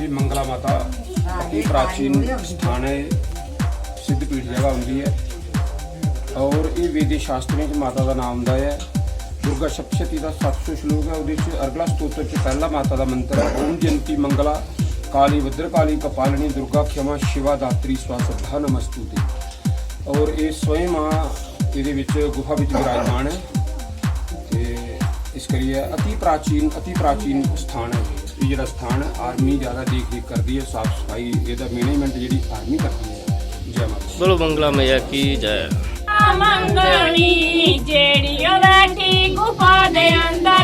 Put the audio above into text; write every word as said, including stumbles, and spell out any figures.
एह् मंगला माता अति प्राचीन स्थान ऐ, सिद्ध पीठ जगह होंदी ऐ। और एह् वेदी शास्त्रें च माता दा नांऽ औंदा ऐ। दुर्गा सप्तशती दा सत्त सौ श्लोक ऐ। ओह्दे च अर्गला स्तोत्र च पैह्ला माता दा मंत्र ऐ, "ओम जयंती मंगला काली भद्रकाली कपालिनी दुर्गा क्षमा शिवा दात्री स्वाहा स्वधा नमस्तुते।" और एह् स्वयं मां एह्दे बिच गुफा बिच विराजमान ऐ। ते इस करियै अति प्राचीन, अति प्राचीन स्थान ऐ। एह् जेह्ड़ा स्थान ऐ, आर्मी ज्यादा देख रेख करदी ऐ, साफ सफाई, एह्दा मैनेजमेंट जेह्ड़ी आर्मी करदी ऐ। जै माता। बोलो मंगला मैया की जय। मंगनी जेड़ी ओह् बैठी गुफा दे अंदर।